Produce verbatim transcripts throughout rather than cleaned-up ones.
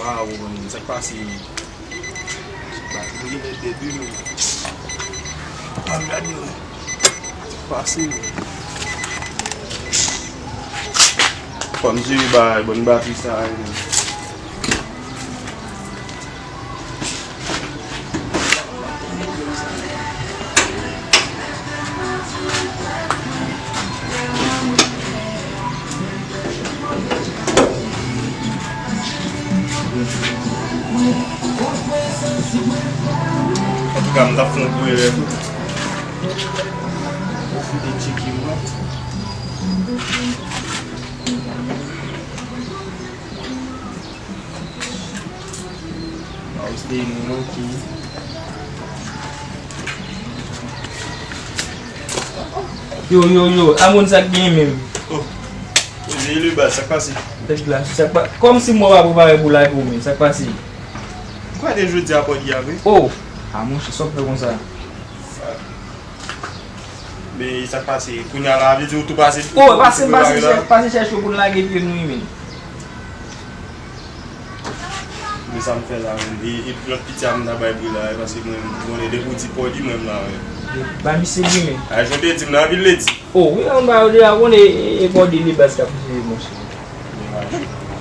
Ah, ou konn sa k pase. Batri mwen gen lè dèd wi, men. Ann gade, wi. Sa k pase, wi. Fò m jere bagay, bann batri sa a, wi. Antouka, m t ap fè yon gwo erè tou. Pwofite tcheke m nan. Ba ou se nou manke. Yo, yo, yo, Amon, sa k gen menm? Oh, Jezi, le baz, sa k pase? Tèt glase, sa k pa, kòmsi mwen pa prepare pou lage w menm, sa k pase? Ou kwè de jodi a pòdi a vre? Oh, a monchè, sa w fè konsa? Men sa k pase? Kounye a la, vle di ou tou pase. Oh, pase, pase, pase chèche pou n lage pye nou, wi, men. Men sa m fè la, men, e, e lòt piti a m ta bay pri la, e, paske mwen, mwen konnen depi w di pòdi, mwen m la, men. Ba misye li, men. A, jan w te di m nan, anpil ledi. Oh, wi, anba yo deja konnen, e, e pòdi li baz k ap jere, monchè.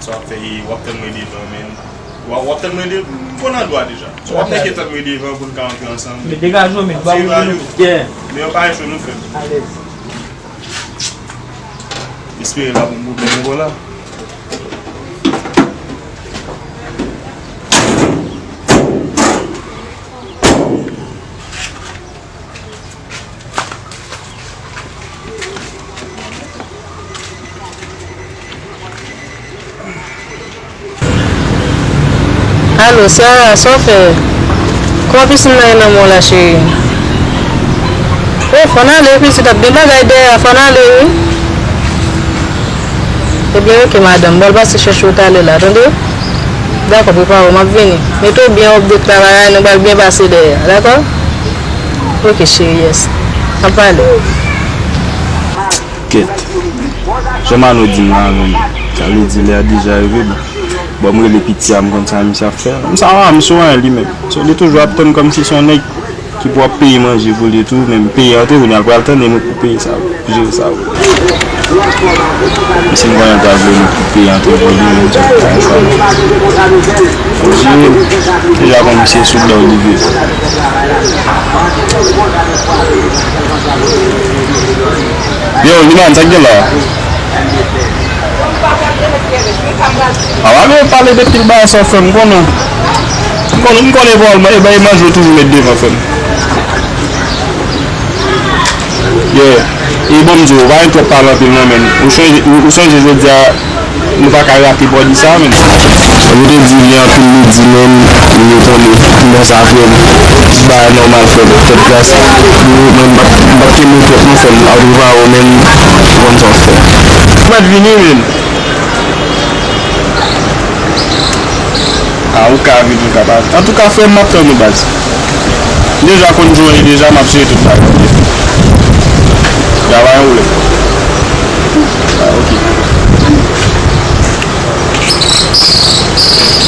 Sa w ap fè, e, w ap tann mwen devan, men. W ap, w ap tann mwen devan, m konn andwa deja. So, w ap nèke tann mwen devan pou n ka antre ansanm. Men degaje w, men, ba mwen nou. Yeah. Men yo pa cho nou fè. Alèz. Espere la pou m pou bèl nouvo la. Alo, Sarah, sa w fè? Kòman pisin nan ye nan men w la, cheri? O, fò n ale, pitit, ap gen bagay dèyè a, fò n ale, wi. Ebyen, oke, madanm, m pral pase chèche w talè la, tande? Dakò, prepare w, m ap vini. Mete w byen, w ap detravay, nou pral byen pase dèyè a, dakò? Oke, cheri, yes. N ap pale. Kèt. Jan Mano di m la menm, sa vle di lè a deja rive, bon. Bon, m rele piti a, m konn sa misye ap fè. M sa a, misye anyen li menm. So, li toujou ap tann kòmsi se yon nèg ki pou ap peye manje pou li tou, men m peye antre, kounye a l pral tann e mwen pou peye sa, pou jere sa, wi. Misye m konnen l ta vle nou pou peye antre pou li, men misye pa gen chwa. Pou jere, deja konn misye sou bò li vye. Yo, Liman, sa k gen la? A, w ale pale de pil bagay sa w fè m, m konnen. M konnen, m konnen vòlman, e bay manje w toujou met devan, frè m. Yeah. E bon, m di w, w pa gen twòp pale anpil non, men. Ou sonje, ou, ou sonje jodi a, nou pa ka rate pòdi sa, men. Ou te di gen anpil ledi, men, nou konnen kijan sa fè. Ti bagay nòmal, frè m. Tèt glase. Yo, men, m p ap, m p ap kenbe w twòp non, frè m. Arevoir, men, ou konn sa w fè. Ou mèt vini, men. A, ou ka vin, ou ka pa. Antouka, frè m, m ap tann ou, baz. M deja konn jan w ye deja, m ap jere tout bagay. Ya pa gen pwoblèm. A, oke.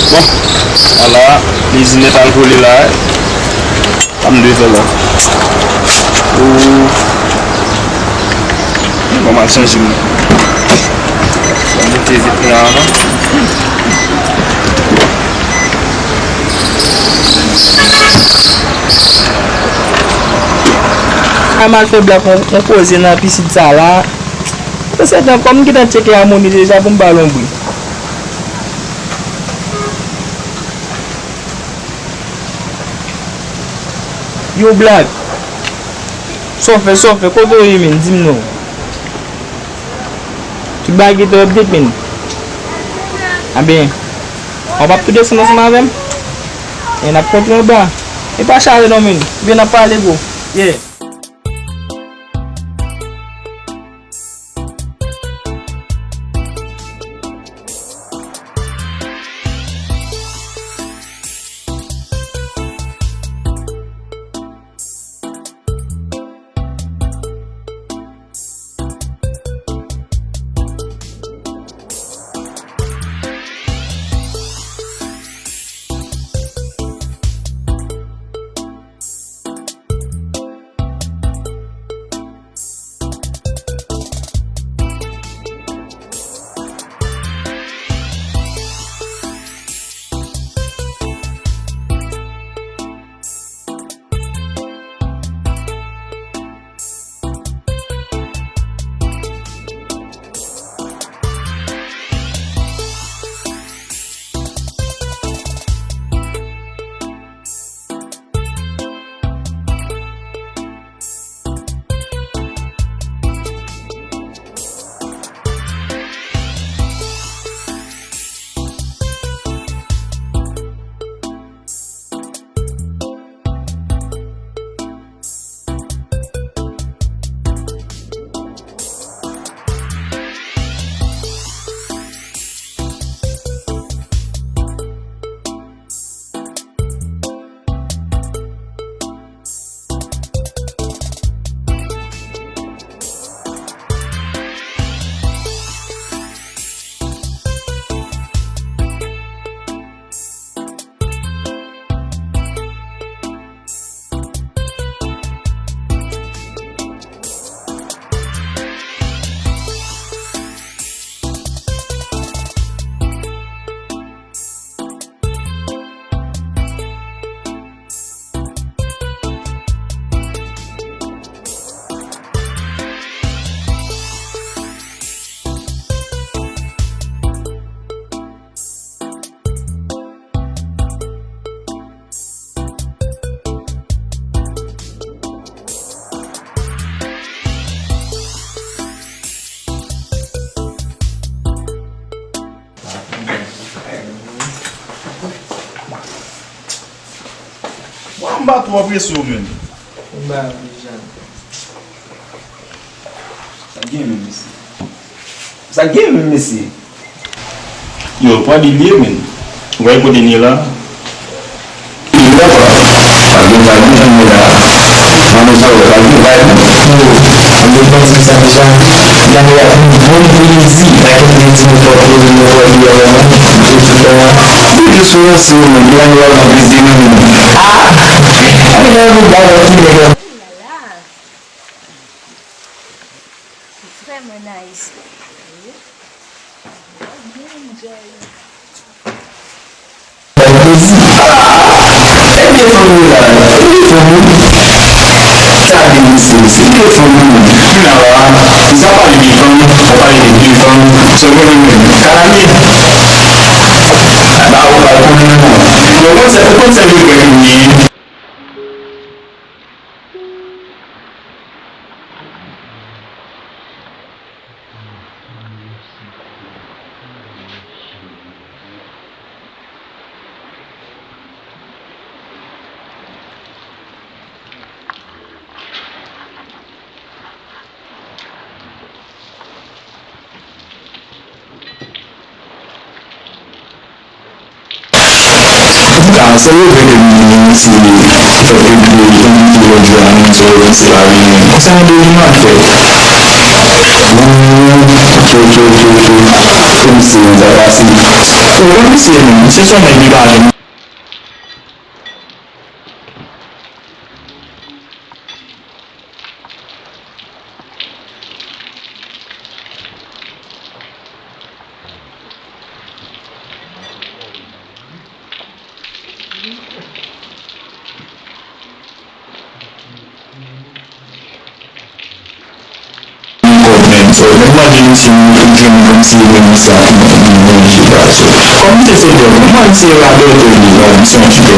Bon, ala, lezi nèt al kole la. Sa m dwe fè la? Ou. Bon, m al chanje m. Fò m moute vit la avan. A m al fè Blak yon, yon koze nan pisid sa la. Mesye, dan kòm m gentan tcheke amoni deja pou m ba l yon bri. Yo, Blak. Sa w fè, sa w fè, kote w ye, men? Di m non. Tout bagay gentan update, men. Anben, w p ap tou desann ansanm avè m? E n ap kontre anba. E pa chale non, men. Vin, n ap pale, bro. Yeah. M pa twò prese w menm. Ou ba deja. Sa gen menm, mesye. Sa gen menm, mesye. Yo, pwa di l ye, menm. Ou wè kote n ye la? Yo, papa. Sa gen vibe, wi, jan m ye la. Jan nou sa wè, sa gen vibe, wi. Yo, an de panse sa deja. Jan nou ap vin bon plezi. Sa gen plezi, nou fè plezi, nou fè plezi, nou fè plezi. Tout sou yon sou, nou gen yon lòt plezi, menm. Ah! Sa gen yon bagay ki nèg la. Vrèman nice. Mwen enjoy. Ebyen fanmi la, ebyen fanmi. Sa vin isit, ebyen fanmi. Kounye a la, sa pale de fanmi, sa pale de de fanmi, se mwen menm. Kalami, ba ou pral konnen non. Ou konn se, ou konn se de fanmi. Antouka, se regre ke m genyen, se fèt ke m te envite jodi a, moun sa yo, se pa vini. Se yon deliman k fèt. Moun yo, ke, ke, ke, ke, ke m se yon bagay, se, ou wè misye menm, misye se yon nèg ki pa janm Ankò menm, frè, menm mande misye, m jwenn kòmsi menm misye ap manje gason. Kòm misye se dèl, mwen se radòtè li, misye yon ti pè.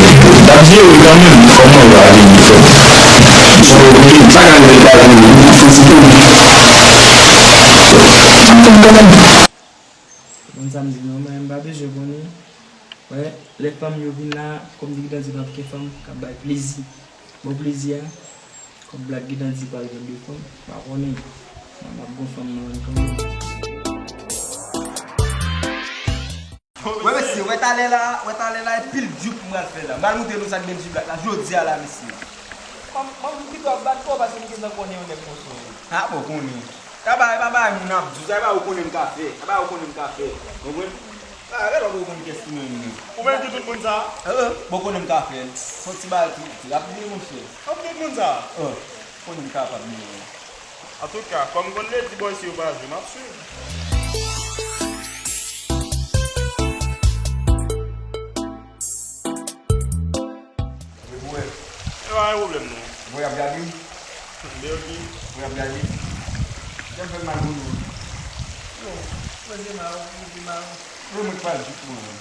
L ap jere kanmenm, kòm mwen va vini, frè. Misye oblije, sa ka rive pa vini, fouti pou li. Ann tann kanmenm. Konn sa m di non, mwen, m pa bezwen konnen. Wè, lè fanm yo vin la, kòm di ki dan di pa gen fanm k ap bay plezi. Bon plezi a, kòm Black Guy Dandy pral gen de fanm, pa konnen. Mwen m ap gon fanm nan menm kanmenm. Wè mesye, wè talè la, wè talè la, e pil jouk m pral fè la. M pral montre nou sa k bèl G-Black la, jodi a la, mesye. Kòm, kòm m pito ap bat kò, paske m gentan konnen yon nèg konsa w ye. A, bon, konnen. Sa pa, e pa bagay moun ap di w, sa e bagay ou konnen m ka fè. E bagay ou konnen m ka fè. Konprann? A, gade w konn kiyès ki mwen menm. Ou menm ki tout moun sa? Bon, konnen m ka fè l. Fon ti bagay ki, ki rapid wi, monchè. Kòm tout moun sa? Konnen m kapab menm. Antouka, kòm konn lè di bòy si yo pa jwe, m ap swiv. Wi, pou wè. E pa gen pwoblèm non. Bon, y ap gade. Mbe oki. Bon, y ap gade. Kè m fè mal pou nou. Non, mwen se mal, mwen se mal. Mwen, mwen pa di pou mwen.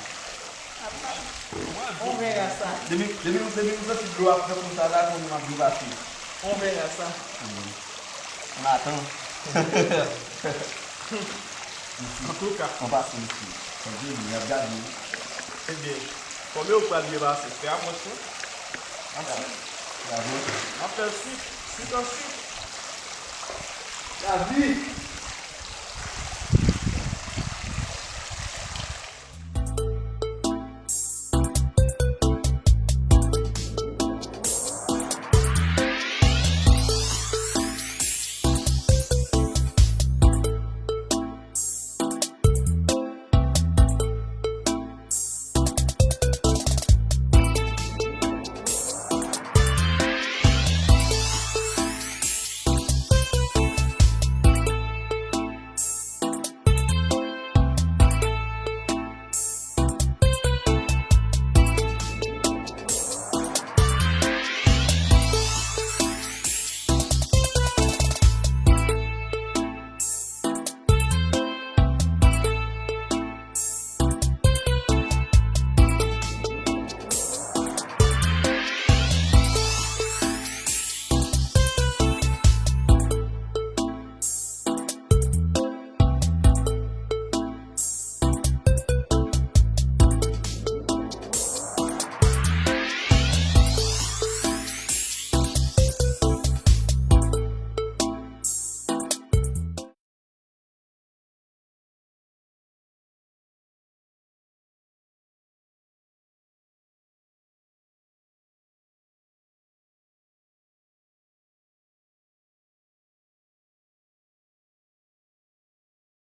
On verra ça. Depi, depi, depi nou santi dlo ap fè konsa la, konnen m ap depase. On verra ça. Matan. Antouka. An pase, mesye. Sa vini, y ap gade wi. Ebyen, kòm yo pral byen pase, fè apwòch wi. N ap swiv. N ap fè l swit, swit an swit. David!